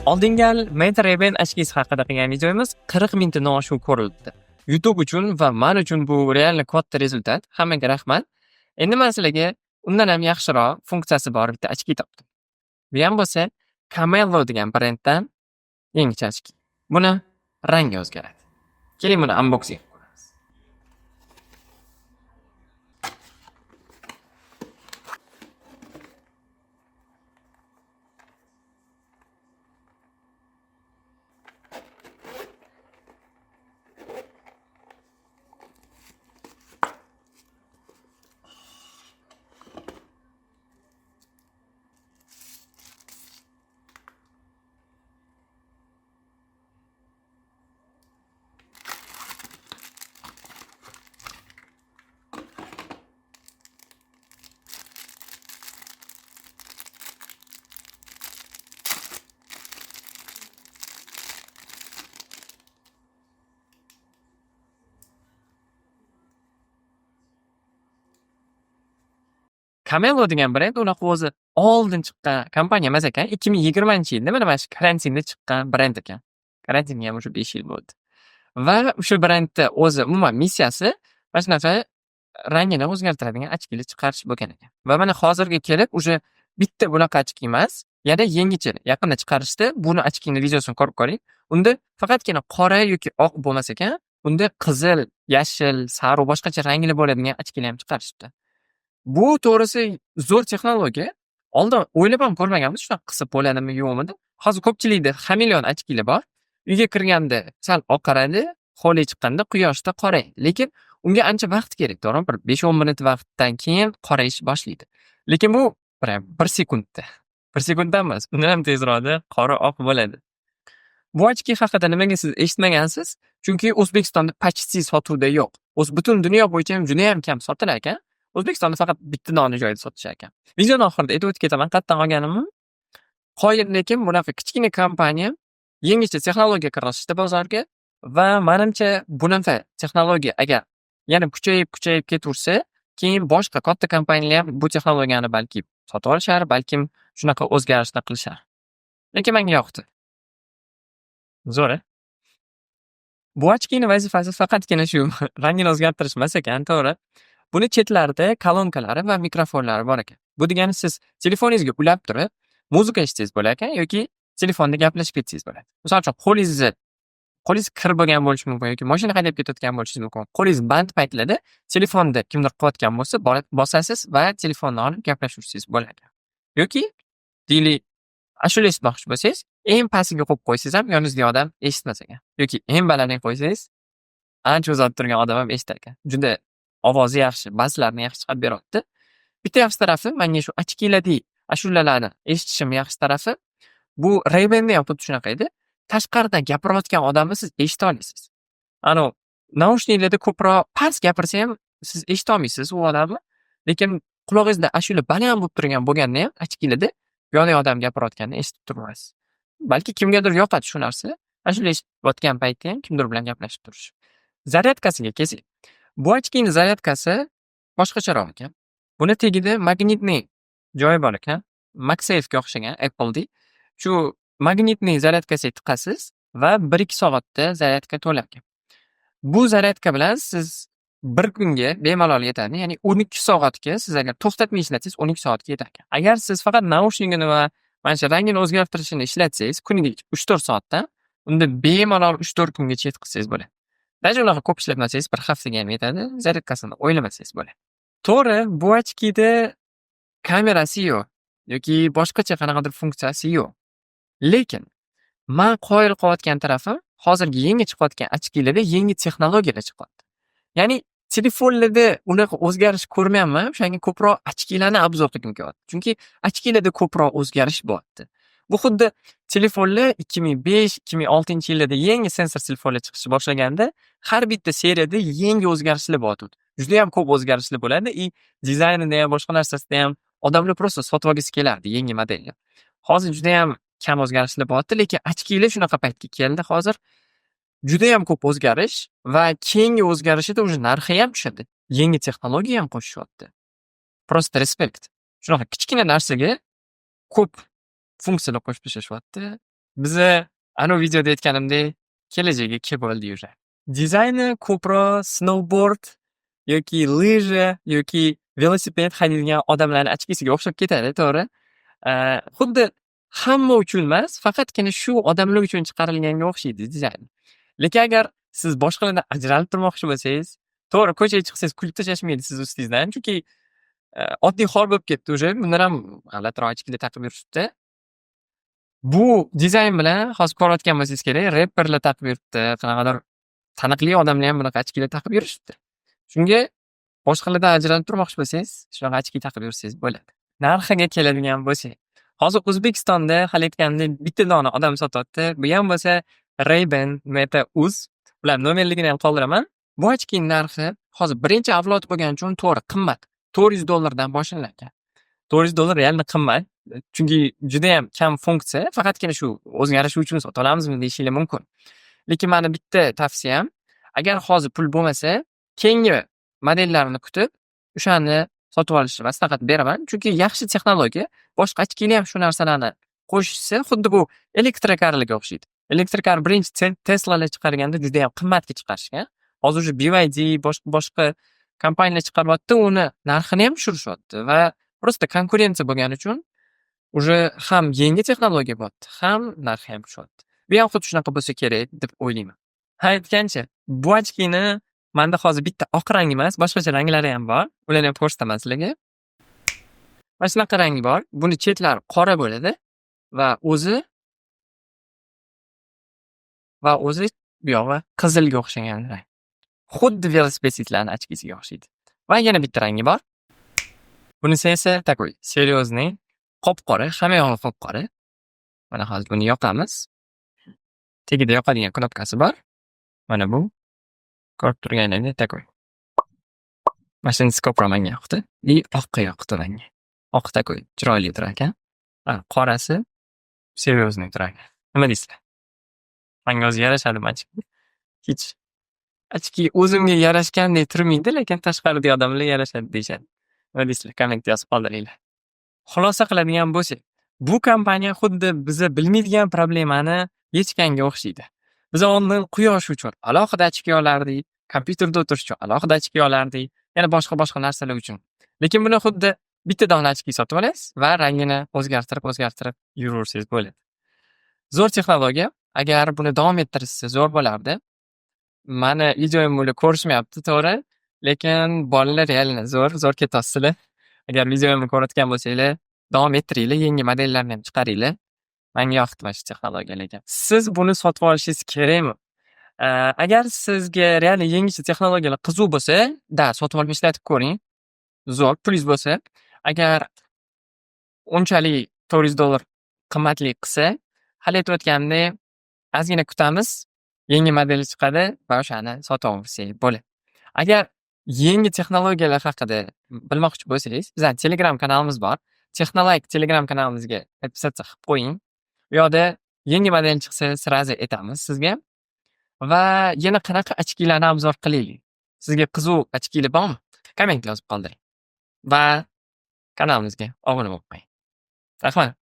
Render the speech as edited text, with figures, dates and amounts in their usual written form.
Oldingi gal Meta Ray-Ban очки si haqida qilgan videomiz 40 mingtadan oshiq ko'rilibdi. YouTube uchun va men uchun bu реально katta результат. Hammaga rahmat. Endi men sizlarga undan ham yaxshiroq funksiyasi bor bitta очки topdim. Bu ham bo'lsa Camelo degan brenddan yangicha очки. Buni rangi o'zgaradi. Keling, buni unboxing qilib ko'ramiz. Camelo degan brend unaqa o'zi oldin chiqqan kompaniya emas ekan. 2020-yilda, mana shu karantinda chiqqan brend ekan. Karantinga ham уже 5 yil bo'ldi. Va o'sha brendni o'zi umuman missiyasi mana shunaqa rangini o'zgartiradigan очки lar chiqarish bo'lgan ekan. Va mana hozirga kelib уже bitta bunaqa очки emas, yana yangicha yaqinda chiqarishdi. Buni, очки ni videosini ko'rib ko'ring. Unda faqatgina qora yoki oq bo'lmas ekan, unda qizil, yashil, sariq, boshqacha rangli bo'ladigan очки lar ham chiqarishibdi. Bu to'g'risi zo'r texnologiya. Oldin o'ylab ham ko'rmaganmiz, shunaqa qilsa bo'ladimi, yo'qmi deb. Hozir ko'pchilikda xameleon очки lar bor. Uyga kirganda sal oqaradi, hovliga chiqqanda quyoshda qorayadi. Lekin unga ancha vaqt kerak, to'g'rimi? Bir 5-10 minut vaqtdan keyin qorayish boshlaydi. Lekin bu prям 1 sekundda. 1 sekundda emas, undan ham tezroqda qora oq bo'ladi. Bu очки haqida nimaga siz eshitmagansiz? Chunki O'zbekistonda почти sotuvda yo'q. O'zi butun dunyo bo'yicha ham judayam kam sotilar ekan. O'zbekistonda faqat bitta dona joyda sotishar ekan. Videoni oxirida aytib o'tib ketaman qayerdan olganimni. Qoyil, lekin bunaqa kichkina kompaniya yangicha texnologiya kiritishdi bozorga va manimcha, bunaqa texnologiya agar yana kuchayib, kuchayib ketaversa, keyin boshqa katta kompaniyalar ham bu texnologiyani balki sotib olishar, balkim shunaqa o'zgarishlar qilishar. Lekin menga yoqdi. Zo'r, a? Bu очки ni vazifasi faqatgina shu rangini o'zgartirish emas ekan, to'g'ri. Buni chetlarida kolonkalari va mikrofonlari bor ekan. Bu degani siz telefoningizga ulab turib, muzika eshitsangiz bo'lar ekan yoki telefonda gaplashib ketsangiz bo'ladi. Misol uchun, qo'lingiz kir bo'lgan bo'lishi mumkin yoki mashina haydab ketayotgan bo'lishingiz mumkin. Qo'lingiz band paytlarda telefonda kimdir qilayotgan bo'lsa, borib bosasiz va telefonni olib gaplashaversangiz bo'ladi. Yoki deylik, ashula eshitmoqchi bo'lsangiz, eng pastiga qo'yib qo'ysangiz ham yoningizdagi odam eshitmas ekan. Yoki eng balandiga qo'ysangiz, ancha uzoqda turgan odam ham eshitar ekan. Juda ovozi yaxshi, baslarni yaxshi chiqarib beryapti. Bitta yaxshi tarafi, menga shu очки lardagi ashulalarni eshitishim yaxshi tarafi, bu Ray-Ban'da ham xuddi shunaqa edi. Tashqaridan gapirayotgan odamni siz eshita olasiz. Anavi наушник larda ko'proq past gapirsa ham siz eshita olmaysiz u odamni. Lekin qulog'ingizda ashula baland bo'lib turgan bo'lganda ham очки larda yonidagi odam gapirayotganini eshitib turasiz. Balki kimgadir yoqadi shu narsa. Ashula eshitayotgan paytda ham kimdir bilan gaplashib turish. Зарядка siga kelsak, bu очки ni зарядка si boshqacharoq ekan. Buni tagida magnitniy joyi bor ekan. MagSafe'ga o'xshagan Apple'dek. Shu magnitniy зарядка siga tiqasiz va 1-2 soatda зарядка to'lar ekan. Bu зарядка bilan siz bir kunga bemalol yetadi. Ya'ni 12 soatga, siz agar to'xtatmay ishlatsangiz, 12 soatga yetar ekan. Agar siz faqat наушник ini va mana shu rangini o'zgartirishini ishlatsangiz, kuniga 3-4 soatdan, unda bemalol 3-4 kungacha yetkazsangiz bo'ladi. Даже unaqa ko'p ishlatmasangiz, bir haftaga ham yetadi. Зарядка sini o'ylamasangiz bo'ladi. To'g'ri, bu очки da kamerasi yo'q yoki boshqacha qanaqadir funksiyasi yo'q. Lekin man qoyil qolayotgan tarafim, hozirgi yangi chiqayotgan очки larda yangi texnologiyalar chiqyapti. Ya'ni telefonlarda unaqa o'zgarish ko'rmayapman, o'shanga ko'proq очки larni обзор qilgim kelyapti. Chunki очки larda ko'proq o'zgarish bo'lyapti. Bu xuddi telefonlar 2005, 2006-yillarda yangi sensor telefonlar chiqishni boshlaganda har bitta seriyada yangi o'zgarishlar bo'lyotgandi. Judayam ko'p o'zgarishlar bo'ladi и dizaynida ham, boshqa narsasida ham odamlar просто sotib olgisi kelardi yangi modelni. Hozir judayam kam o'zgarishlar bo'lyapti, lekin очки lar shunaqa paytga keldi hozir. Judayam ko'p o'zgarish va keyingi o'zgarishida уже narxi ham tushadi. Yangi texnologiya ham qo'shishyapti. Просто респект. Shunaqa kichkina narsaga ko'p funksiyalar qo'shib tashlashyapti. Biza anavi videoda aytganimdek, kelajagi kelib bo'ldi уже. Dizayni ko'proq snowboard yoki лыжа yoki velosiped haydaydigan odamlarni очки siga o'xshab ketadi, to'g'ri. Xuddi hamma uchun emas, faqatgina shu odamlar uchun chiqarilganga o'xshaydi dizayn. Lekin agar siz boshqalardan ajralib turmoqchi bo'lsangiz, to'g'ri, ko'chaga chiqsangiz, kulib tashlashmaydi sizni ustingizdan, chunki oddiy hol bo'lib ketdi уже. Bundan ham g'alatiroq очки lar taqib yurishibdi. Bu dizayn bilan hozir ko'rayotgan bo'lsangiz kerak, reperlar taqib yuribdi, qanaqadir taniqli odamlar ham bunaqa очки lar taqib yurishibdi. Shunga boshqalardan ajralib turmoqchi bo'lsangiz, shunaqa очки taqib yursangiz bo'ladi. Narxiga keladigan bo'lsak, hozir O'zbekistonda, hali aytganimdek, bitta dona odam sotyapti. Bu ham bo'lsa Ray-Ban Meta Uz. Ular nomerligini ham qoldiraman. Bu очки ning narxi hozir birinchi avlod bo'lgani uchun, to'g'ri, qimmat. 400 dollardan boshlanarkan. 400 dollar реально qimmat. Chunki judayam kam funksiya, faqatgina shu o'zgarishi uchun sota olamizmi, deyishinglar mumkin. Lekin mani bitta tavsiyam, agar hozir pul bo'lmasa, keyingi modellarini kutib, o'shani sotib olishni maslahat beraman. Chunki yaxshi texnologiya, boshqa очки ni ham shu narsalarni qo'shishsa, xuddi bu elektrokarlarga o'xshaydi. Elektrokar birinchi Teslalar chiqarganda judayam qimmatga chiqarishgan. Hozir уже BYD, boshqa boshqa kompaniyalar chiqaryapti, uni narxini ham tushirishyapti va просто konkurensiya bo'lgani uchun уже ham yangi texnologiya bo'lyapti, ham narxi ham tushyapti. Bu ham xuddi shunaqa bo'lsa kerak, deb o'ylayman. Ha, aytgancha, bu очки ni manda hozir bitta oq rang emas, boshqacha ranglari ham bor. Ularni ham ko'rsataman sizlarga. Mana shunaqa rangi bor. Buni chetlari qora bo'ladi va o'zi buyog'i qizilga o'xshagan rang. Xuddi velosipedistlarni очки siga o'xshaydi. Va yana bitta rangi bor. Bunisi esa такой серьезный, qop-qora, hamma yog'i qop-qora. Mana, hozir buni yoqamiz. Tagida yoqadigan knopkasi bor. Mana bu. Ko'rib turganingizdek, такой. Mana shunisi ko'proq menga yoqdi. И oqqa yoqdi menga. Oq такой chiroyli turar ekan. Qorasi серьезный turar ekan. Nima deysizlar? Manga o'zi yarashadimi очки? Hech очки o'zimga yarashgandek turmaydi, lekin tashqaridagi odamlar yarashadi, deyishadi. Nima deysizlar? Kommentda yozib qoldiringlar. Xulosa qiladigan bo'lsak, bu kompaniya xuddi biza bilmaydigan problemani yechganga o'xshaydi. Biz oldin quyosh uchun alohida очки olardik, kompyuterda o'tirish uchun alohida очки olardik, yana boshqa-boshqa narsalar uchun. Lekin buni xuddi bitta dona очки sotib olasiz va rangini o'zgartirib, o'zgartirib yuraversangiz bo'ladi. Zo'r texnologiya. Agar buni davom ettirishsa, zo'r bo'lardi. Mani videoyimni ular ko'rishmayapti, to'g'ri, lekin bolalar реально zo'r, zo'r ketyapsizlar. Agar videomni ko'rayotgan bo'lsanglar, davom ettiringlar, yangi modellarni ham chiqaringlar. Manga yoqdi mana shu texnologiya lekin. Siz buni sotib olishingiz kerakmi? Agar sizga реально yangicha texnologiyalar qiziq bo'lsa, да, sotib olib ishlatib ko'ring. Zo'r, pulingiz bo'lsa. Agar unchalik 400 dollar qimmatlik qilsa, hali aytib o'tganimdek, ozgina kutamiz, yangi modeli chiqadi va o'shani sotib olsak bo'ladi. Agar yangi texnologiyalar haqida bilmoqchi bo'lsangiz, bizani Telegram kanalimiz bor. Texnolike Telegram kanalimizga подписаться qilib qo'ying. U yoqda yangi model chiqsa, сразу aytamiz sizga. Va yana qanaqa очки larni обзор qilaylik? Sizga qiziq очки lar bormi? Kommentga yozib qoldiring. Va kanalimizga obuna bo'lib qo'ying. Rahmat.